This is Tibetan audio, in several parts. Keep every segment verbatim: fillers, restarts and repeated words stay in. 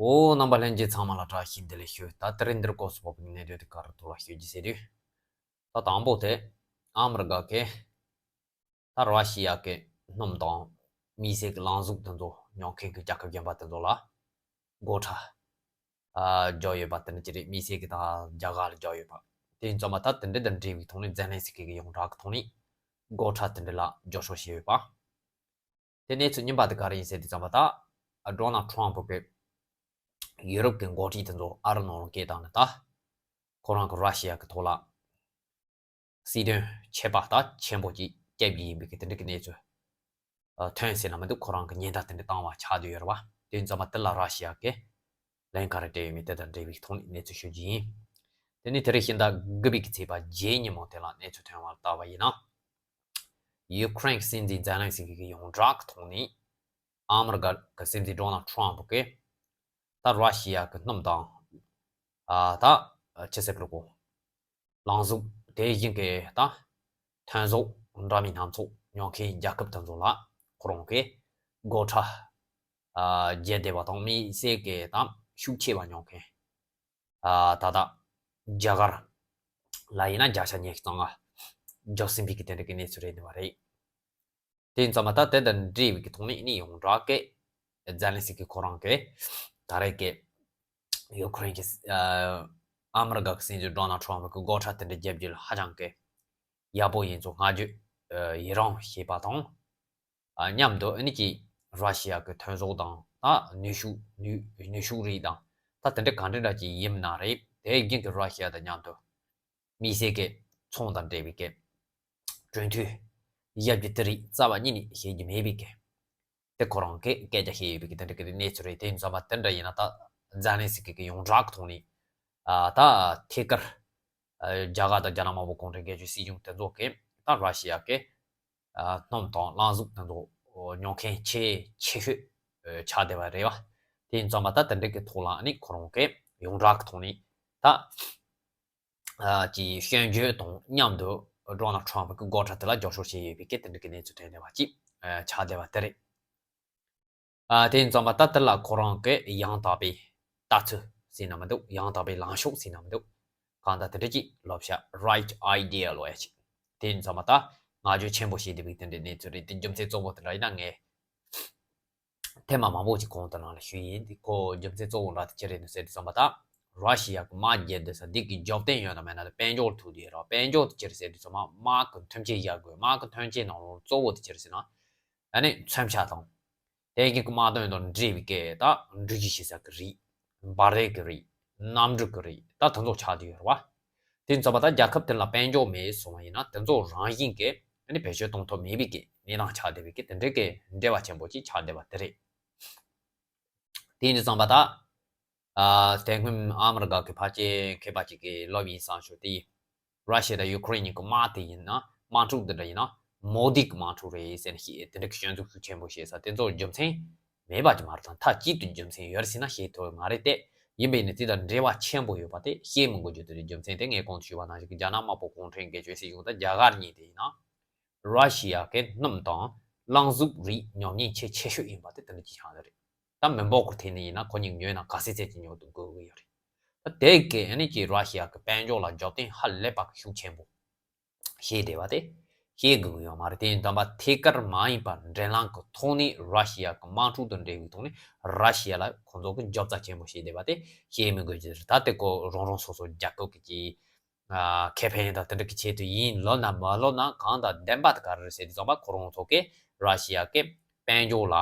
འོ། རྣམ་པ་ལྷན་རྒྱས་ཚང་མ་ལ་བཀྲ་ཤིས་བདེ་ལེགས་ཞུ། ད་དེ་རིང་འདིར་སྐོར་སུ་བབས་པའི་གནད་དོན་དེ་ག་རེ་ཐོག་ལ་ཤོད་ཀྱི་ཟེར་དུས། ད་དང་པོ་དེ། ཨ་མི་རི་ཀ་གིས་ད་ར་ཤི་ཡ་གི་སྣུམ་དང་དམིགས་བསལ་གྱི་རླངས་གཟུགས་དེ་ཚོ་ཉོ་མཁན་གྱི་རྒྱལ་ཁབ་གཞན་པ་དེ་ཚོ་ལ་སྒོ་ཁྲལ་ཨ་རྒྱག་ཡོད་པ་དེ་འདྲ་ཅིག་རེད། དམིགས་བསལ་གྱི་ད་རྒྱ་གར་ལ་རྒྱག་ཡོད་པ། དེ་ཡིན་ཙང་མ་ད་དེ་འདྲ་དང་འབྲེལ་བའི་ཐོག་ནས་ཛེ་ལན་སི་ཀི་གི་ཡོངས་གྲགས་ཀྱི་ཐོག་ནས་སྒོ་ཁྲལ་དེ་འདྲ་ལ་རྒྱབ་སྐྱོར་བྱས་ཡོད་པ། དེ་གནས་ཚུལ་རྙིང་པ་དེ་ག་རེ་ཡིན་ཟེར་དུས་ཙམ་པ། ད་ཌོ་ནལ་ཊམ་པ་གིས་ཡུ་རོབ་ཀྱི་འགོ་ཁྲིད་དེ་ཚོ་ཨ་རི་ནང་ལ་སྐད་བཏང་ནས། ད་ཁོ་རང་གིས་ར་ཤི་ཡ་གི་ཐོག་ལ་སྲིད་དོན་ཆད་པ་ད་ཆེན་པོ་ཅིག་བརྒྱབ་ཀྱི་ཡིན་པའི་གི་དེ་འདྲ་གི་གནས་ཚུལ་ཨ་ཐོན་ཟེར་ན་མི་འདུག་ཁོ་རང་གིས་ཉེན་བརྡ་དེ་འདྲ་བཏང་བ་ཆགས་བསྡད་ཡོད་རེད་བ། དེ་ཡིན་ཙང་མ་དེ་ལ་ར་ཤི་ཡ་གིས་ལན་ག་རེ་སྤྲད་ཡོད་མེད་དེ་དང་འབྲེལ་བའི་ཐོག་ནས་གནས་ཚུལ་ཞུ་རྒྱུ་ཡིན། དེ་ནས་དེ་རིང་ཕྱི་ཟླ་དགུ་པའི་གི་ཚེས་པ་བརྒྱད་ཉིན་མོ་དེ་ལ་གནས་ཚུལ་ཐོན་པ་ལ་བལྟས་པ་ཡིན་ན། ཡུ་ཀེ་རེན་གྱི་སྲིད་འཛིན་ཛེ་ལན་སི་ཀི་གི་ཡོངས་གྲགས་ཀྱི་ཐོག་ནས། ཨ་མི་རི་ཀ་གི་སྲིད་འཛིན་ཌོ་ནལ་ཊམ་པ་གིས་ད་ར་ཤི་ཡ་གི་སྣུམ་དང་། ཨ་ད་ཅི་ཟེར་གི་རེད་གོ། རླངས་གཟུགས། དེ་བཞིན་གྱི་ད་ཐོན་ཟོག་འདྲ་མིན་སྣ་ཚོགས་ཉོ་མཁན་རྒྱལ་ཁབ་དེ་ཚོ་ལ་ཁོ་རང་གིས་སྒོ་ཁྲལ་ཨ་བརྒྱབ་བསྡད་པ་དང་། དམིགས་བསལ་གྱི་ད་ཤུགས་ཆེ་བ་ཉོ་མཁན་ཨ་ད་ལྟ་རྒྱ་གར་ལ་ཡིན་ན་བརྒྱ་ཆ་ཉི་ཤུ་རྩ་ལྔ་བརྒྱབ་ཟིན་པའི་གི་དེ་འདྲ་གི་གནས་ཚུལ་རེད་འདུག་པ་རེད། དེ་ཡིན་ཙང་མ་ད་དེ་དང་འབྲེལ་བའི་གི་ཐོག་ནས་ནི་ཡོངས་གྲགས་ཀྱི་ཛེ་ལན་སི་ཀི་ཁོ་རང་གིས་ད་རེས་ཀྱི་ཡུ་ཀེ་རེན་གྱི་ཨ་ཨ་མི་རི་ཀ་གི་སྲིད་འཛིན་ཌོ་ནལ་ཊམ་པ་གི་སྒོ་ཁྲལ་དེ་འདྲ་བརྒྱབ་རྒྱུ་ལ་ཧ་ཅང་གི་ཡག་པོ་ཡིན་ཚུལ་བསྔགས་བརྗོད་ཨ་ཡི་རང་བྱས་པ་དང་། ཨ་མཉམ་དུ་ཨ་ནི་ཀྱི་ར་ཤི་ཡ་གི་ཐོན་ཟོག་དང་། ད་ནུས་ཤུགས་ནུས་ནུས་ཤུགས་རིགས་དང་། ད་དེ་འདྲ་ག་འདྲ་འདྲ་ཅིག་ཡིན་ན་རེད། དེ་རྒྱུན་གྱི་ར་ཤི་ཡ་དང་མཉམ་དུ་དམིགས་བསལ་གྱི་ཚོང་དང་འབྲེལ་བའི་གི་གྲོས་མཐུན་བཞག་རྒྱུ་དེ་རིགས་རྩ་བ་ཉིད་ནས་བྱེད་རྒྱུ་མེད་པའི་གི་དེ་ཁོ་རང་གིས་སྐད་ཆ་བཤད་ཡོད་པའི་གི་དེ་འདྲ་གི་གནས་ཚུལ་རེད། དེ་ཡིན་ཙང་མ་དེ་འདྲ་ཡིན་ན། ད་ཛེ་ལན་སི་ཀི་གི་ཡོངས་གྲགས་ཀྱི་ཐོག་ནས་ཨ་ད་ཐད་ཀར་ཨ་རྒྱ་གར་དང་རྒྱ་ནག་དམར་པོ་གུང་ཁྲན་སྒེར་གཅོད་སྲིད་གཞུང་དེ་ཚོ་གིས་ད་ར་ཤི་ཡ་གི་ཨ་སྣུམ་དང་རླངས་གཟུགས་དེ་ཚོ་ཉོ་མཁན་ཆེས་ཆེ་ཤོས་ཨ་ཆགས་བསྡད་པ་རེད་བ། དེ་ཡིན་ཙང་མ་ད་དེ་འདྲ་གི་ཐོག་ལ་ནི་ཁོ་རང་གིས་ཡོངས་གྲགས་ཀྱི་ཐོག་ནས་ད་ཨ་ཀྱི་སྐྱོན་བརྗོད་དང་མཉམ་དུ་ཌོ་ནལ་ཊམ་པ་གི་སྒོ་ཁྲལ་དེ་ལ་རྒྱབ་སྐྱོར་བྱས་ཡོད་པའི་གི་དེ་འདྲ་གི་གནས་ཚུལ་ཐོན་བསྡད་པ་ཅིག་ཨ་ཆགས་བསྡད་པ་དེ་རེད། ཨ་དེ་ཡིན་ཙང་མ་ད་དེ་ལ་ཁོ་རང་གིས་ཡང་དག་པའི་ལྟ་ཚུལ་ཟེར་ན་མི་འདུག་ཡང་དག་པའི་ལངས་ཕྱོགས་ཟེར་ན་མི་འདུག་གང་ལྟར་དེ་འདྲ་ཅིག་ལབ་ཤག right idea ལབ་ཡ་ཅིག་དེ་ཡིན་ཙང་མ་ད་བསྔགས་བརྗོད་ཆེན་པོ་བྱས་བསྡད་པའི་དེ་འདྲའི་གནས་ཚུལ་རེད། དེ་རྒྱུ་མཚན་གཙོ་བོ་དེ་འདྲ་ཡིན་ན་ངས་ཐེངས་མ་མང་པོ་ཅིག་གོང་དུ་ནང་ལ་ཞུས་ཡིན། དེ་ཁོ་རྒྱུ་མཚན་གཙོ་བོ་འདྲ་དེ་ཅི་རེད་འདུག་ཟེར་དུས་ཙམ་པ། ད་ར་ཤི་ཡ་གི་དམག་རྒྱག་བསྡད་ས་འདི་གི་རྒྱབ་རྟེན་ཡོད་ན་མེད་ན་དེ་དཔལ་འབྱོར་ཐུག་བསྡད་ཡོད་རེད། དཔལ་འབྱོར་དེ་ཅི་རེད་ཟེར་དུས་ཙམ་པ། དམག་གི་མཐུན་རྐྱེན་བཞག་དགོས། དམག་གི་མཐུན་རྐྱེན་ནང་ལོགས་གཙོ་བོ་དེ་ཅི་རེད་ཟེར་ན། ཨ་ནི་མཚོན་ཆ་དང་། དེ་གི་དམག་དོན་དང་འབྲེལ་བའི་གི་ད་འགྲུལ་བཞུད་བྱེད་ས་གི་རིགས། འབར་རིགས་གི་རིགས། གནམ་གྲུ་གི་རིགས། ད་དེ་ཚོ་ཆགས་བསྡད་ཡོད་རེད་བ། དེ་ཡིན་ཙང་མ་ད་རྒྱལ་ཁབ་དེ་ལ་དཔལ་འབྱོར་མེད་སོང་བ་ཡིན་ན། དེ་ཚོ་རང་བཞིན་གྱིས་ཨ་ནི་བེད་སྤྱོད་གཏོང་ཐབས་མེད་པའི་གི་གནས་སྟངས་ཆགས་བསྡད་པའི་གི་དེ་འདྲའི་གི་འབྲེལ་བ་ཆེན་པོ་ཅིག་ཆགས་བསྡད་པ་དེ་རེད། དེ་ཡིན་དུས་ཙམ་པ་ད། ཨ་དེ་སྔོན་ཨ་མི་རི་ཀ་གི་ཕལ་ཆེར་མཁས་པ་ཅིག་གིས་ལབ་ཡིན་བསམ་ཞོག་དེ། ར་ཤི་ཡ་དང་ཡུ་ཀེ་རེན་གཉིས་ཀྱི་དམག་དེ་ཡིན་ན། དམག་འཁྲུག་འདི་འདྲ་ཡིན་ན་མོ་དི་གི་དམག་འཁྲུག་རེད་ཟེར་ནས་བཤད། དེ་འདྲ་གི་སྐྱོན་འཛུགས་ཤུགས་ཆེན་པོ་བྱེད་ས་དེ་ཚོ་རྒྱུ་མཚན་མེད་པ་ཅིག་མ་རེད་དང་། མཐའ་གཅིག་ཏུ་རྒྱུ་མཚན་ཡོད་རེད་ཟེར་ན་བཤད་ཐུབ་ཀྱི་མ་རེད་དེ། ཡིན་པ་ཡིན་ན་དེ་དང་འབྲེལ་བ་ཆེན་པོ་ཡོད་པ་དེ་བཤད་མི་དགོས་རྒྱུ་དེ་རེད། རྒྱུ་མཚན་དེ་ངས་གོང་དུ་ཞུས་པ་ནང་བཞིན་གྱི་རྒྱ་ནག་དམར་པོ་གུང་ཁྲན་སྒེར་གཅོད་སྲིད་གཞུང་དང་རྒྱ་གར་གཉིས་དེ་ཡིན་ན། ར་ཤི་ཡ་གི་སྣུམ་དང་རླངས་གཟུགས་རིགས་ཉོ་མཁན་ཆེས་ཆེ་ཤོས་ཡིན་པ་དེ་དེ་འདྲ་ཅིག་ཆགས་ཡོད་རེད། ད་མི་འབོར་གྱི་ཐད་ནས་ཡིན་ན་ཁོ་གཉིས་ཉོས་ན་ག་ཚད་ཚད་ཅིག་ཉོ་དགོས་ཀྱི་ཡོད་རེད། ད་དེ་གས་ཨ་ནི་ཀྱི་ར་ཤི་ཡ་གི་དཔལ་འབྱོར་ལ་རྒྱབ་རྟེན་ཧ་ལས་པ་གི་ཤུགས་ཆེན་པོ་བྱས་བསྡད་པ་དེ་བཤད་དགོས་ཀྱི་ཡོད་མ་རེད། དེ་ཡིན་དམ་པ་ཐད་ཀར་མ་ཡིན་པ་འབྲེལ་ལམ་གྱི་ཐོག་ནས་ར་ཤི་ཡ་གི་དམག་འཁྲུག་དང་འབྲེལ་བའི་ཐོག་ནས་ར་ཤི་ཡ་ལ་ཁོང་ཚོ་གི་རྒྱབ་རྩ་ཆེན་པོ་བྱས་བསྡད་པ་དེ་བཤད་མི་དགོས་ཀྱི་རེད། ད་དེ་ཀོ་རང་རང་སོ་སོ་རྒྱལ་ཁབ་ཀྱི་ཀྱི་ཨ་ཁེ་ཕན་དང་དེ་འདྲ་གི་ཆེད་དུ་ཡིན་ལབ་ན་མ་ལབ་ན། གང་དང་བདེན་པ་དེ་ག་རེ་རེད་ཟེར་དུས་ཙམ་པ། ཁོ་རང་ཚོ་གིས་ར་ཤི་ཡ་གི་དཔལ་འབྱོར་ལ་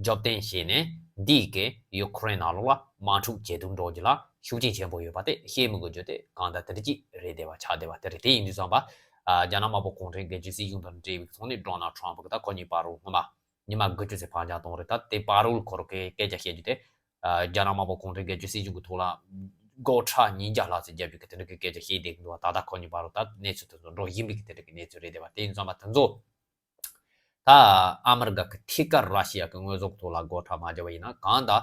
རྒྱབ་རྟེན་བྱས་ནས་འདི་གི་ཡུ་ཀེ་རེན་ནང་ལོགས་ལ་དམག་འཁྲུག་བྱེད་དུ་འགྲོ་རྒྱུ་ལ་ཤུགས་རྐྱེན་ཆེན་པོ་ཡོད་པ་དེ་བཤད་མི་དགོས་རྒྱུ་དེ་གང་ལྟར་དེ་འདྲ་ཅིག་རེད་བསྡད་པ་ཆགས་བསྡད་པ་དེ་རེད། དེ་ཡིན་དུས་ཙམ་པ། ཨ་རྒྱ་ནག་དམར་པོ་གུང་ཁྲན་སྒེར་གཅོད་སྲིད་གཞུང་དང་འབྲེལ་བའི་ཐོག་ནས་ཌོ་ནལ་ཊམ་པ་གི་ད་ཁོ་གཉིས་པཱ་རོལ་སྔོན་མ་ཉི་མ་དགུ་བཅུ་ཙམ་བར་འགྱངས་བཏང་རེད། ད་དེ་པཱ་རོལ་ཁོ་རང་གིས་སྐད་ཆ་བཤད་རྒྱུ་དེ། ཨ་རྒྱ་ནག་དམར་པོ་གུང་ཁྲན་སྒེར་གཅོད་སྲིད་གཞུང་གི་ཐོག་ལ་སྒོ་ཁྲལ་ཉིས་བརྒྱ་ལྷག་ཙམ་བརྒྱབ་པའི་གི་དེ་འདྲ་གི་སྐད་ཆ་བཤད་བསྡད་ཀྱི་འདུག་བ། ད་ལྟ་ཁོ་གཉིས་བར་ད་གནས་ཚུལ་དེ་ཚོ་འགྲོ་བཞིན་པའི་གི་དེ་འདྲ་གི་གནས་ཚུལ་རེད་བསྡད་པ། དེ་ཡིན་ཙང་མ་དེ་ཚོ་ད་ཨ་མི་རི་ཀ་གི་ཐད་ཀར་ར་ཤི་ཡ་གི་དངོས་ཟོག་གི་ཐོག་ལ་སྒོ་ཁྲལ་མ་བརྒྱབ་པ་ཡིན་ན། གང་ལྟར་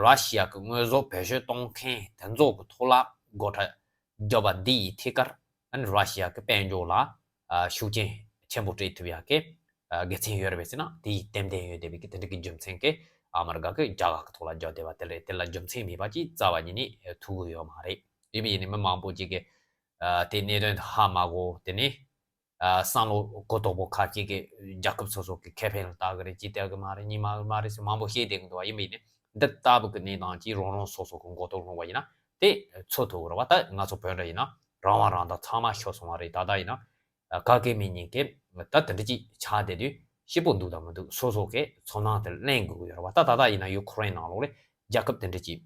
ར་ཤི་ཡ་གི་དངོས་ཟོག་བེད་སྤྱོད་གཏོང་མཁན་དེ་ཚོ་གི་ཐོག་ལ་སྒོ་ཁྲལ་བརྒྱབ་པ་འདི་ཡི་ཐད་ཀར་ཨ་ནི་ར་ཤི་ཡ་གི་དཔལ་འབྱོར་ལ་ཨ་ཤུགས་རྐྱེན་ཆེན་པོ་སྤྲད་ཐུབ་ཡ་གི་ཨ་དགེ་མཚན་ཡོད་རེད་པས་ཟེར་ན། དེ་ཡི་ཏན་ཏན་ཡོད་བསྡད་པའི་གི་དེ་འདྲ་གི་རྒྱུ་མཚན་གྱིས་ ཨ་མི་རི་ཀ་གི་རྒྱ་གར་གི་ཐོག་ལ་རྒྱབ་བསྡད་པ་དེ་རེད། དེ་ལ་རྒྱུ་མཚན་མེད་པ་ཅིག་རྩ་བ་ཉིད་ནས་ཐུག་གི་ཡོད་མ་རེད། ཡིན་པ་ཡིན་ནའི་མི་མང་པོ་ཅིག་གིས་ཨ་དེ་གནད་དོན་དེ་ཧ་མ་གོ། དེ་ནས་ཨ་བསམ་བློ་གུ་དོག་པོ་ཁ་ཅིག་གིས་རྒྱལ་ཁབ་སོ་སོ་གི་ཁེ་ཕན་ལ་ལྟ་གི་རེད། ཅིག་ལྟ་གི་མ་རེད། གཉིས་མ་མ་རེད་ཟེར་མང་པོ་བཤད་བསྡད་གི་འདུག་བ། ཡིན་པ་ཡིན་ནའི་འདི་ལྟ་བུ་གི་གནས་སྟངས་ཅིག་རང་རང་སོ་སོ་གི་མགོ་ཐོག་ལྷུང་བ་ཡིན་ན་དེ་ཚོད་ཐུབ་གི་རེད་བ། ད་ང་ཚོ་བོད་འདྲ་ཡིན་ན་རང་དབང་རང་བདག་ཚང་མ་ཤོར་སོང་བ་རེད། ད་ལྟ་ཡིན་ན་ག་གེ་མི་ཉིན་གེ་ད་དེ་འདྲ་ཅིག་ཆགས་བསྡད་དུས་ཤི་པོ་འདུག་དང་མི་འདུག་སོ་སོ་གི་ཚོར་སྣང་དེ་གླེང་དགོས་ཀྱི་ཡོད་རེད་བ། ད་ད་ལྟ་ཡིན་ན་ཡུ་ཁུ་རེན་ནང་ལོགས་ལ་རྒྱལ་ཁབ་དེ་འདྲ་ཅིག་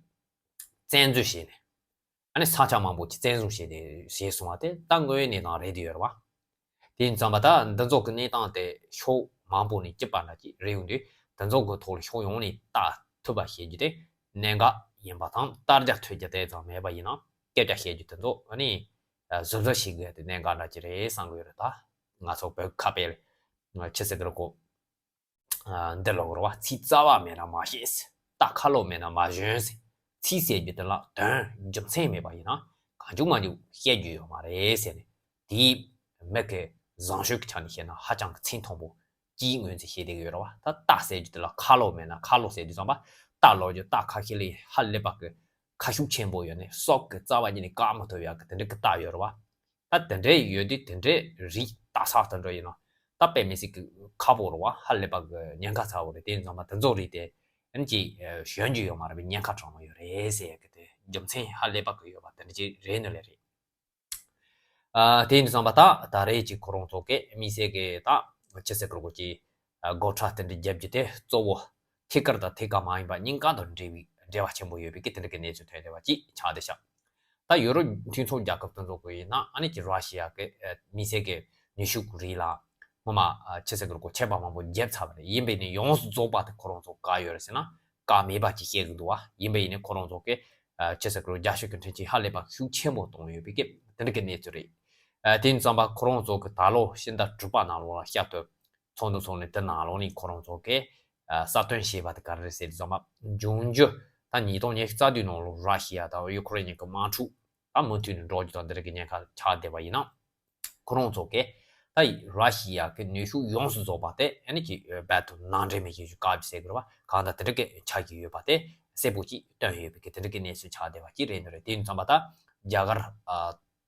བཙན་འཛུལ་བྱས་ནས་ཨ་ནི་ས་ཆ་མང་པོ་ཅིག་བཙན་བཟུང་བྱས་ཏེ་བྱས་སོང་བ་དེ་ད་དངོས་ཡོད་གནས་སྟངས་རེད་དེ་ཡོད་རེད་བ། དེ་ཡིན་ཙང་བ་ད་འདི་ཚོ་གི་གནས་སྟངས་དེ་ཕྱོགས་མང་པོ་ནས་སྐྱིད་པ་འདྲ་ཅིག་རེད་ཡོང་དུས་དེ་ཚོ་གི་ཐོག་ལ་ཕྱོགས་ཡོངས་ནས་ལྟ་ཐུབ་པ་བྱེད་རྒྱུ་དེ་གནད་འགག་ཡིན་པ་དང་། དར་རྒྱས་ཐོས་རྒྱུ་དེ་ཙམ་མེད་པ་ཡིན་ན་སྐད་ཆ་བཤད་རྒྱུ་དེ་ཚོ་ཨ་ནི་གཟབ་གཟབ་བྱེད་དགོས་དེ་གནད་འགག་འདྲ་ཅིག་རེད་བསམ་གི་ཡོད་རེད། ད་ང་ཚོ་བོད་ཁ་བེལ་ཆི་ཟེར་གི་རེད་གོ་འདི་ལོག་རོ་བ། ཚིག་རྩ་བ་མེད་ན་མ་བཤད་ཟེར། རྟ་ཁ་ལོ་མེད་ན་མ་བཞོན་ཟེར། ཚིག་ཟེར་རྒྱུ་དེ་ལ་དོན་རྒྱུ་མཚན་མེད་པ་ཡིན་ན་གང་བྱུང་མང་བྱུང་བཤད་རྒྱུ་ཡོད་མ་རེད་ཟེར་ནས། དེའི་མི་གི་བཟང་སྤྱོད་ཀྱི་ཆ་ནས་བཤད་ན་ཧ་ཅང་གི་ཚིག་མཐོན་པོ་གཅིག་ངོས་འཛིན་བྱེད་བསྡད་ཀྱི་ཡོད་རེད་བ། ད་རྟ་ཟེར་རྒྱུ་དེ་ལ་ཁ་ལོ་མེད་ན་ཁ་ལོ་ཟེར་དུས་ཙམ་པ་རྟ་ལོ་རྒྱུ་རྟ་ཁ་ཤས་ལས་ཧ་ལས་པ་གི་ཁ་ཤུགས་ཆེན་པོ་ཡོད་ནས་སྲོག་གི་རྩ་བ་ཉིད་ནས་བཀག་མི་ཐུབ་ཡག་གི་དེ་འདྲ་གི་རྟ་ཡོད་རེད་བ། ད་དེ་འདྲའི་ཡོད་དུས་དེ་འདྲའི་རིགས་རྟ་ཟ་དེ་འདྲ་ཡིན་ན་ད་དཔེ་མི་སྲིད་ཀྱི་ཁག་པོ་རེད་བ། ཧ་ལས་པ་གི་ཉེན་ཁ་ཚ་བོ་རེད། དེ་ཡིན་ཙང་མ་དེ་ཚོ་རིགས་དེ་ཨ་ནི་ཅིག་ཞོན་རྒྱུ་ཡོད་མ་རེད་པས། ཉེན་ཁ་གྲང་མོ་ཡོད་རེད་ཟེར་ཡ་གི་དེ་རྒྱུ་མཚན་ཧ་ལས་པ་གི་ཡོད་པ་དེ་འདྲ་ཅིག་རེད་ནི་ལས་རེད། ཨ་དེ་ཡིན་ཙང་མ་ད་ད་རེས་ཀྱི་ཁོ་རང་ཚོ་གི་དམིགས་བསལ་གི་ད་ཆི་ཟེར་གི་རེད་གོ་ཅིག་སྒོ་ཁྲལ་དེ་འདྲ་བརྒྱབ་རྒྱུ་དེ་གཙོ་བོ་ཐད་ཀར་དང་ཐད་ཀར་མ་ཡིན་པ་གཉིས་ཀ་དང་འབྲེལ་བའི་འབྲེལ་བ་ཆེན་པོ་ཡོད་པའི་གི་དེ་འདྲ་གི་གནས་ཚུལ་ཐོན་བསྡད་པ་ཅིག་ཆགས་བསྡད་ཤག་ད་ཡོ་རོབ་མཐུན་ཚོགས་རྒྱལ་ཁབ་དེ་ཚོ་གི་ཡིན་ན་ཨ་ནི་ཀྱི་ར་ཤི་ཡ་གི་ཨ་དམིགས་བསལ་གི་ནུས་ཤུགས་རིགས་ལ་སྔོན་མ་ཨ་ཆི་ཟེར་གི་རེད་གོ་ཆད་པ་མང་པོ་བརྒྱབ་ཚར་བ་རེད། ཡིན་པས་ནི་ཡོངས་སུ་རྫོགས་པ་དེ་ཁོ་རང་ཚོ་བཀག་ཡོད་རེད་ཟེར་ན་བཀག་མེད་པ་ཅིག་བཤད་གི་འདུག་བ། ཡིན་པས་ནི་ཁོ་རང་ཚོ་གི་ཨ་ཆི་ཟེར་གི་རེད་རྒྱ་ཤོད་ཀྱི་འཕྲིན་ཆས་ཧ་ལས་པ་ཤུགས་ཆེན་པོ་གཏོང་ཡོད་པའི་གི་དེ་འདྲ་གི་གནས་ཚུལ་རེད། ཨ་དེ་ཡིན་ཙང་པ་ཁོ་རང་ཚོ་གི་ད་ལོ་ཕྱི་ཟླ་དྲུག་པ་ནང་ལོགས་ལ་བསྐྱར་དུ་ཚོགས་འདུ་ཚོགས་ནས་དེ་ནང་ལོགས་ནས་ཁོ་རང་ཚོ་གིས་ཨ་གསལ་སྟོན་བྱས་པ་དེ་ག་རེ་རེད་ཟེར་དུས་ཙམ་པ་འབྱུང་འགྱུར་ད་ཉིས་སྟོང་ཉི་ཤུ་རྩ་བདུན་ནང་ལོགས་ར་ཤི་ཡ་དང་ཡུ་ཁུ་རེན་གཉིས་ཀྱི་དམག་འཁྲུག་ད་མུ་མཐུད་ནས་འགྲོ་རྒྱུ་དང་དེ་རིགས་ཀྱི་ཉེན་ཁ་ཆགས་བསྡད་པ་ཡིན་ན། ཁོ་རང་ཚོ་གིས་ད་ར་ཤི་ཡ་གི་ནུས་ཤུགས་ཡོངས་སུ་རྫོགས་པ་དེ་ཨ་ནི་ཀྱི་རྦད་དེ་ནང་འདྲེན་མི་བྱེད་རྒྱུ་བཀག་རྒྱུ་ཟེར་གི་རེད་བ། གང་ལྟར་དེ་འདྲ་གི་ཆགས་ཀྱི་ཡོད་པ་དེ་གསལ་པོ་ཅིག་སྟོན་ཡོད་པའི་གི་དེ་འདྲ་གི་གནས་ཚུལ་ཆགས་བསྡད་པ་ཅིག་རེད་འདུག་རེད། དེ་ཡིན་ཙང་པ་ད་རྒྱ་གར་ཨ་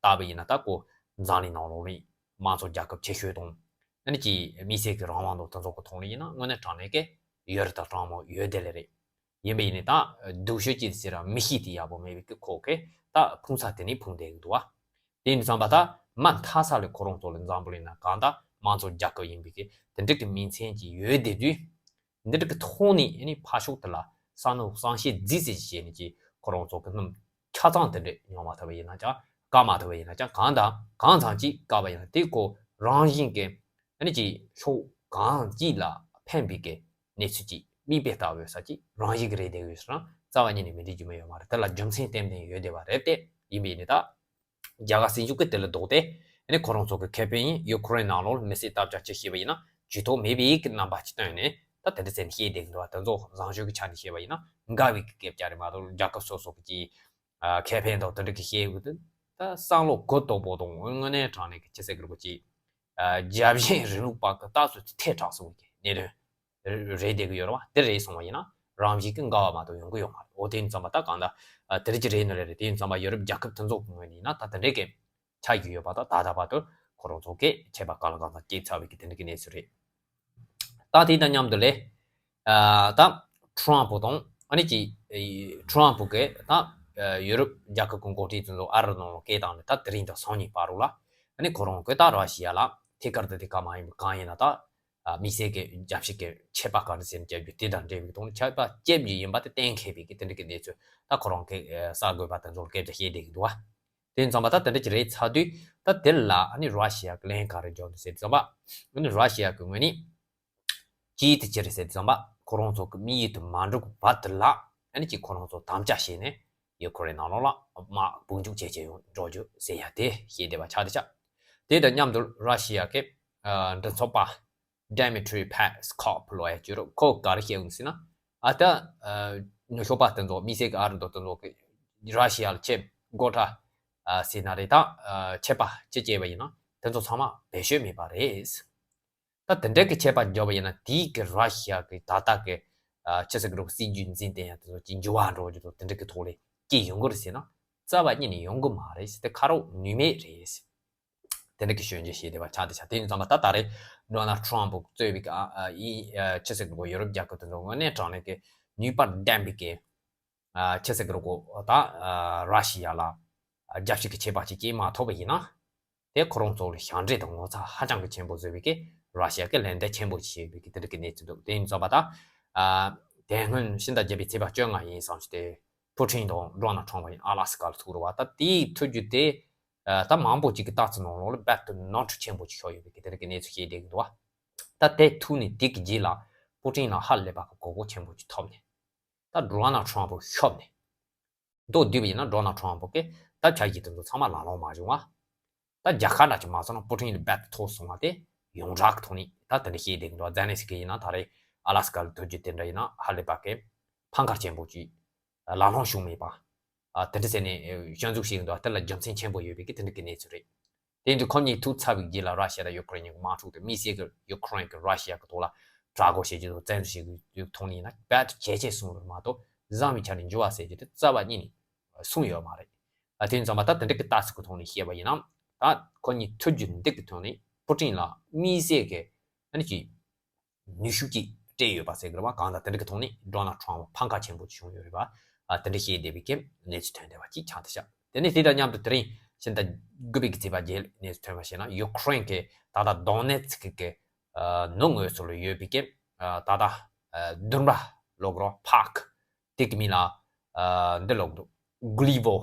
ལྟ་བུ་ཡིན་ན་ད་ཁོ་འཛམ་གླིང་ནང་ལོགས་ནས་དམངས་གཙོ་རྒྱལ་ཁབ་ཆེ་ཤོས་དང་ཨ་ནི་ཀྱི་མི་སེར་གྱི་རང་དབང་དང་དེ་ཚོ་གི་ཐོག་ནས་ཡིན་ན་དངོས་གནས་དྲང་གནས་ཀྱི་ཡོད་རེད་དང་གྲངས་མང་ཡོད་བསྡད་ལེ་རེད། ཡིན་པ་ཡིན་ནའི་ད་སྡུག་ཤོས་ཅིག་ཟེར་ར་མི་གཤིས་དེ་ཡག་པོ་མེད་པའི་ཁོ་གིས་ད་ཕུང་ས་དེ་ནས་ཕུང་བསྡད་ཀྱི་འདུག་བ། དེ་ཡིན་དུས་ཙམ་པ་ད་མ་མཐའ་ས་ལ་ཁོ་རང་ཚོ་ལ་འཛམ་བུ་གླིང་ན་གང་ལྟར་དམངས་གཙོ་རྒྱལ་ཁབ་ཡིན་པའི་གི་དེ་འདྲ་གི་མིང་ཚན་ཅིག་ཡོད་བསྡད་དུས། འདི་འདྲ་གི་ཐོག་ནས་ཨ་ནི་ཕར་ཕྱོགས་དེ་ལ་བསམ་བློ་བསམ་ཤེས་རྫིས་ཟེར་བྱས་ནས་ཀྱི་ཁོ་རང་ཚོ་གི་རྣམས་ཆ་ཚང་དེ་འདྲ་ཉོ་མ་ཐུབ་པ་ཡིན་ན་ཀྱང་བཀག་མ་ཐུབ་པ་ཡིན་ན་ཀྱང་གང་དང་གང་ཚང་ཅིག་བཀག་པ་ཡིན་ན་དེ་ཁོ་རང་བཞིན་གྱི་ཨ་ནི་ཀྱི་ཕྱོགས་གང་ཅིག་ལ་ཕན་པའི་གི་གནས་ཚུལ་ཅིག་མིག་དཔེ་ལྟ་བའི་ས་ཅིག་རང་བཞིན་གྱི་རེད་བསྡད་ཡོད་ཟེར་ན་རྩ་བ་ཉིད་ནས་མི་འགྲིག་རྒྱུ་མ་ཡོད་མ་རེད། དེ་ལ་རྒྱུ་མཚན་ཏན་ཏན་ཡོད་བསྡད་པ་རེད་དེ། ཡིན་པས་ནི་ད་རྒྱ་གར་སྲིད་གཞུང་གིས་དེ་ལ་ལྡོག་སྟེ་ཨ་ནི་ཁོ་རང་ཚོ་གི་ཁེ་ཕན་ཡིན་ཡུ་ཁུ་རེན་ནང་ལོགས་ལ་མི་སེར་སྟབས་ཅག་ཅིག་བྱས་པ་ཡིན་ན་ཇུས་གཏོགས་མེད་པའི་གི་རྣམ་པ་ཅིག་བཏོན་ནས་ད་དེ་འདྲ་ཟེར་ནས་བཤད་བསྡད་ཀྱི་འདུག་བ། དེ་ཚོ་བཟང་སྤྱོད་ཀྱི་ཆ་ནས་བཤད་པ་ཡིན་ན་འགལ་བའི་གི་སྐད་ཆ་རེད་མ་གཏོགས་རྒྱལ་ཁབ་སོ་སོ་གི་ཅིག་ཨ་ཁེ་ཕན་དང་དེ་འདྲ་གི་བཤད་ཡོད་དུས་ད་བསམ་བློ་གུ་དོག་པོ་དང་དངོས་གནས་དྲང་གནས་ཀྱི་ཅི་ཟེར་གི་རེད་གོ་ཅིག་ཨ་རྒྱལ་ཞེན་རིང་ལུགས་པ་གི་ལྟ་ཚུལ་དེ་ཐལ་དྲགས་སོང་གི་གནད་དོན་རེད་བསྡད་གི་ཡོད་རེད་བ། དེ་རེད་སོང་བ་ཡིན་ན་རང་བཞིན་གི་འགལ་བ་མ་གཏོགས་ཡོང་གི་ཡོད་མ་རེད། འོ་དེ་ཡིན་ཙང་པ་ད་གང་ལྟར་ཨ་དེ་རིགས་ཀྱི་རེད་ནི་རེད་རེད། དེ་ཡིན་ཙང་པ་ཡོ་རོབ་རྒྱལ་ཁབ་དེ་ཚོ་གི་ངོས་ནས་ཡིན་ན་ད་དེ་འདྲས་གི་ཆགས་ཀྱི་ཡོད་པ་དང་ད་ལྟ་བར་དུ་ཁོ་རང་ཚོ་གིས་ཆད་པ་གང་ལ་གང་འཚམ་བཅད་ཚར་བའི་གི་དེ་འདྲ་གི་གནས་ཚུལ་རེད། ད་དེ་དང་མཉམ་དུ་ལས་ཨ་ད་ཁྲོམ་པོ་དང་ཨ་ནི་ཀྱི་ཁྲོམ་པོ་གིས་ད་ཡོ་རོབ་རྒྱལ་ཁབ་ཀྱི་འགོ་ཁྲིད་ཚོ་ཚོ་ཨ་རི་ནང་ལ་སྐད་བཏང་ནས་ད་དེ་རིང་དང་སང་ཉིན་བར་དུ་ལ་ཨ་ནི་ཁོ་རང་གིས་ད་ར་ཤི་ཡ་ལ་ཐད་ཀར་དུ་དེ་ག་མ་ཡིན་པ་གང་ཡིན་ན་ད་དམིགས་བསལ་གྱི་རྒྱབ་ཕྱོགས་ཀྱི་ཆད་པ་ག་རེ་ཟེར་ནས་བརྒྱབ་རྒྱུ་དེ་དང་འབྲེལ་བའི་ཐོག་ནས་ཆད་པ་བརྒྱབ་རྒྱུ་ཡིན་པ་དེ་གཏན་འཁེལ་བའི་གི་དེ་འདྲ་གི་གནས་ཚུལ་ད་ཁོ་རང་གིས་གསར་འགོད་པ་དེ་ཚོར་སྐད་ཆ་བཤད་བསྡད་ཀྱི་འདུག་བ། དེ་ཡིན་ཙང་པ་ད་དེ་འདྲ་ཅིག་རེད་ཚར་དུས་ད་དེ་ལ་ཨ་ནི་ར་ཤི་ཡ་གི་ལན་ག་རེ་འཇོག་འདུག་ཟེར་དུས་ཙམ་པ་ཨ་ནི་ར་ཤི་ཡ་གི་ངོས་ནས་ཅིའི་དེ་ཅི་རེད་ཟེར་དུས་ཙམ་པ་ཁོ་རང་ཚོ་གི་དམིགས་ཡུལ་དུ་མ་འགྲོ་གི་བར་དུ་ལ་ཨ་ནི་ཅིག་ཁོ་རང་ཚོ་དམ་བཅའ་བྱས་ནས་ཡུ་ཁུ་རེན་ནང་ལོགས་ལ་དམག་དཔུང་འཇུག་བྱེད་བྱེད་ཡོང་འགྲོ་རྒྱུ་ཟེར་ཡ་དེ་བཤད་བསྡད་པ་ཆགས་བསྡད་ཤག་དེ་དང་མཉམ་དུ་ར་ཤི་ཡ་གི་ཨ་མགྲིན་ཚབ་པ་Dmitry Peskov ལོ་ཡ་བཅུ་རུ་ཁོ་ག་རེ་བཤད་ཡོང་ཟེར་ན། ཨ་ད་ཨ་ནུབ་ཕྱོགས་པ་དེ་ཚོ་དམིགས་བསལ་གྱི་ཨ་རི་འདྲ་དེ་ཚོ་གི་ར་ཤི་ཡ་ལ་ཆད་སྒོ་ཁྲལ་ཨ་ཟེར་ན་རེད། ད་ཨ་ཆད་པ་ཅི་བྱས་པ་ཡིན་ན་དེ་ཚོ་ཚང་མ་བེད་སྤྱོད་མེད་པ་རེད། ད་དེ་འདྲ་གི་ཆད་པ་བརྒྱབ་པ་ཡིན་ན་དེའི་གི་ར་ཤི་ཡ་གི་ད་ལྟ་གི་ ཨ་ཆི་ཟེར་གི་རོགས། སྲིད་ཇུས་འཛིན་སྟངས་ཡང་དེ་ཚོ་གི་འགྱུར་བ་འགྲོ་རྒྱུ་དང་དེ་འདྲ་གི་ཐོག་ལ་སྐྱེས་ཡོང་གི་རེད་ཟེར་ན། རྩ་བ་ཉིད་ནས་ཡོང་གི་མ་རེད་ཟེར། དེ་ཁ་རོག་ནུས་མེད་རེད་ཟེར། དེ་འདྲ་གི་སྐྱོན་བརྗོད་བྱས་བསྡད་པ་ཆགས་བསྡད་ཤག་དེ་ཡིན་ཙང་མ་ད་ད་རེས་ཌོ་ནལ་ཊམ་ཕ་གཙོས་པའི་གི་ཨ་ཨ་ཡིན། ཨ་ཆི་ཟེར་གི་རོགས། ཡུ་རོབ་རྒྱལ་ཁབ་དེ་ཚོ་དངོས་གནས་དྲང་གནས་ཀྱི་ནུས་པ་ལྡན་པའི་གི་ཨ་ཆི་ཟེར་གི་རོགས། ད་ཨ་ར་ཤི་ཡ་ལ་ཨ་རྒྱབ་བཤིག་གི་ཆད་པ་ཅིག་སྐྱེལ་མ་ཐུབ་པ་ཡིན་ན། དེ་ཁོ་རང་ཚོ་ལ་ཞབས་འདྲེན་དང་ངོ་ཚ་ཧ་ཅང་གི་ཆེན་པོ་བཟོས་པའི་གི་ར་ཤི་ཡ་གི་ལན་འདེབས་ཆེན་པོ་ཞིག་བྱས་པའི་གི་དེ་འདྲ་གི་གནས་ཚུལ་འདུག་དེ་ཡིན་ཙང་མ་ད་ཨ་དེ་སྔོན་ཕྱི་ཟླ་བརྒྱད་པའི་ཚེས་པ་བཅོ་ལྔ་ཡིན་བསམ་ཞིག་དེ་པུ་ཊིན་དང་ཌོ་ནལ་ཊམ་ཕ་ཡིན་ཨ་ལ་སི་ཀ་ལ་ཐུག་རེད་བ། ད་དེའི་ཐུག་རྒྱུ་དེ་ཨ་ད་མང་པོ་ཅིག་གི་ལྟ་ཚུལ་ནང་ལོགས་ལ་རྦད་དེ་ནོར་འཁྲུལ་ཆེན་པོ་ཅིག་ཤོར་ཡོད་པའི་གི་དེ་འདྲ་གི་གནས་ཚུལ་བཤད་བསྡད་ཀྱི་འདུག་བ། ད་དེ་ཐུག་ནས་དེ་གི་རྗེས་ལ་པུ་ཊིན་ལ་ཧ་ལས་པ་གི་གོ་སྐབས་ཆེན་པོ་ཅིག་ཐོབ་ནས། ད་ཌོ་ནལ་ཊམ་ཕ་ཤོབ་ནས། མདོར་བསྡུས་པ་ཡིན་ན་ཌོ་ནལ་ཊམ་ཕ་གིས་ད་ཆ་རྒྱུས་དེ་ཚོ་ཚང་མ་ལག་ལེན་མ་བྱུང་བ། ད་རྒྱལ་ཁ་འདྲ་ཅིག་མ་སོང་ན་པུ་ཊིན་ལ་རྦད་དེ་ཐོབ་སོང་བ་དེ་ཡོངས་གྲགས་ཀྱི་ཐོག་ནས་ད་དེ་འདྲ་བཤད་བསྡད་ཀྱི་འདུག་ཛེ་ལན་སི་ཀི་ཡིན་ན་ད་རེས་ཨ་ལ་སི་ཀ་ལ་ཐུག་རྒྱུ་དེ་འདྲ་ཡིན་ན་ཧ་ལས་པ་གི་ཕམ་ཁ་ཆེན་པོ་ཅིག་ལག་ལེན་བྱུང་མེད་པ། ཨ་དེ་འདྲ་ཟེར་ནས་སྐྱོན་འཛུགས་བྱེད་ཀྱི་འདུག་དེ་ལ་རྒྱུ་མཚན་ཆེན་པོ་ཡོད་པའི་གི་དེ་འདྲ་གི་གནས་ཚུལ་རེད། དེ་འདྲ་ཁོ་གཉིས་ཐུག་ཚར་བའི་རྗེས་ལ་ར་ཤི་ཡ་དང་ཡུ་ཀེ་རེན་གྱི་དམག་འཁྲུག་དེ་དམིགས་བསལ་གྱི་ཡུ་ཀེ་རེན་གྱིས་ར་ཤི་ཡ་གི་ཐོག་ལ་དྲག་རྒོལ་བྱེད་རྒྱུ་དང་བཙན་འཛུལ་བྱེད་རྒྱུ་ཐོག་ནས་ཡིན་ན་རྦད་དེ་ཇེ་ཆེར་སོང་བ་རེད་མ་གཏོགས། བཟང་བའི་ཆ་ནས་འགྱུར་བ་ཟེར་རྒྱུ་དེ་རྩ་བ་ཉིད་ནས་སོང་ཡོད་མ་རེད། ཨ་དེ་ཡིན་ཙང་མ་ད་དེ་འདྲ་གི་ལྟ་ཚུལ་གྱི་ཐོག་ནས་བཤད་པ་ཡིན་ན། ད་ཁོ་གཉིས་ཐུག་རྒྱུ་འདི་གི་ཐོག་ནས་པུ་ཊིན་ལ་དམིགས་བསལ་གྱི་ཨ་ནི་ཅིག་ནུས་ཤུགས་ཅིག་སྤྲད་ཡོད་པ་ཟེར་གི་རེད་བ། གང་ལྟར་དེ་འདྲ་གི་ཐོག་ནས་ཌོ་ནལ་ཊམ་ཕ་ཕམ་ཁ་ཆེན་པོ་ཅིག་བྱུང་ཡོད་རེད་བ། ཨ་དེ་འདྲ་བཤད་བསྡད་པའི་གི་གནས་ཚུལ་ཐོན་བསྡད་པ་ཅིག་ཆགས་བསྡད་ཤག་དེ་ནས་དེ་དང་མཉམ་དུ་དེ་རིང་ཕྱི་ཟླ་དགུ་པའི་གི་ཚེས་པ་བརྒྱད་གནས་ཚུལ་ཐོན་པ་བྱས་ན། ཡུ་ཀེ་རེན་གྱིས་ད་ལྟ་དོ་ནེ་ཚི་ཀི་གི་ཨ་ནུབ་ངོས་སུ་ལ་ཡོད་པའི་གི་ཨ་ད་ལྟ་ཨ་འདུན་པ་ལབ་དགོས་རེད་བ། པཱརྐ་དེ་གི་མིང་ལ་ཨ་འདི་ལབ་ཀྱི་འདུག་གླི་བོ་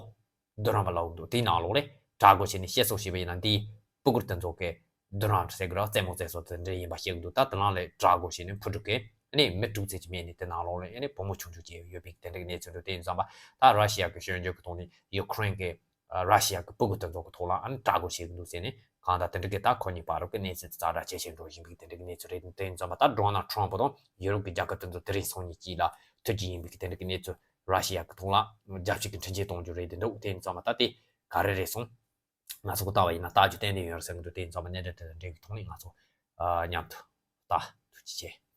རྡུལ་རིང་པ་ལབ་ཀྱི་འདུག་དེའི་ནང་ལོགས་ལ་དྲག་རྒོལ་བྱས་ནས་བཤད་སྲོལ་བྱས་པ་ཡིན་ན། འདིའི་སྤུ་གུར་དེ་ཚོ་གི་རྡུལ་རིང་ཟེར་གི་རེད་བ། རྩེད་མོ་རྩེ་སྲོལ་དེ་འདྲ་ཡིན་པ་བཤད་ཀྱི་འདུག་ད་དེ་ནང་ལ་དྲག་རྒོལ་བྱས་ནས་ཕུ་དཀྲུག་གིས་ནི་མི་དྲུག་ཙམ་ཅིག་རྨས་ནས། དེ་ནང་ལོགས་ལ་ཨ་ནི་བུ་མོ་ཆུང་ཆུང་ཅིག་ཡོད་པའི་དེ་འདྲ་གི་གནས་ཚུལ་འདུག་དེ་ཡིན་ཙང་མ་ད་ར་ཤི་ཡ་གི་སྐྱོན་བརྗོད་ཀྱི་ཐོག་ནས་ཡུ་ཀེ་རེན་གྱིས་ར་ཤི་ཡ་གི་སྤུ་གུ་དེ་ཚོ་གི་ཐོག་ལ་ཨ་ནི་དྲག་རྒོལ་བྱེད་ཀྱི་འདུག་ཟེར་ནས། གང་ལྟར་དེ་འདྲ་གི་ད་ཁོ་གཉིས་བར་གྱི་གནས་ཚུལ་དེ་ཙག་སྒྲ་ཇེ་ཆེར་འགྲོ་བཞིན་པའི་དེ་འདྲ་གི་གནས་ཚུལ་རེད། དེ་ཡིན་ཙང་མ་ད་ཌོ་ནལ་ཊམ་ཕ་དང་ཡུ་རོབ་ཀྱི་རྒྱལ་ཁབ་དེ་ཚོ་དེ་རིང་སང་ཉིན་དཀྱིལ་ལ་ཐུག་རྒྱུ་ཡིན་པའི་དེ་འདྲ་གི་གནས་ཚུལ། ར་ཤི་ཡ་གི་ཐོག་ལ་རྒྱབ་བཤིག་གི་འཕྲིན་ཆས་གཏོང་རྒྱུ་རེད་དེ་འདུག་དེ་ཡིན་ཙང་མ་ད་དེ་ག་རེ་རེད་སོང་། ང་ཚོ་གི་ལྟ་བ་ཡིན་ན་ལྟ་རྒྱུ་ཏན་ཏན་ཡོད་རེད་བསམ་གྱི་འདུག་དེ་ཡིན་ཙང་མ་གནད་དོན་དེ་དང་འབྲེལ་བའི་ཐོག་ནས་ང་ཚོ་ཨ་མཉམ་དུ་ལྟ། ཐུགས་རྗེ་ཆེ།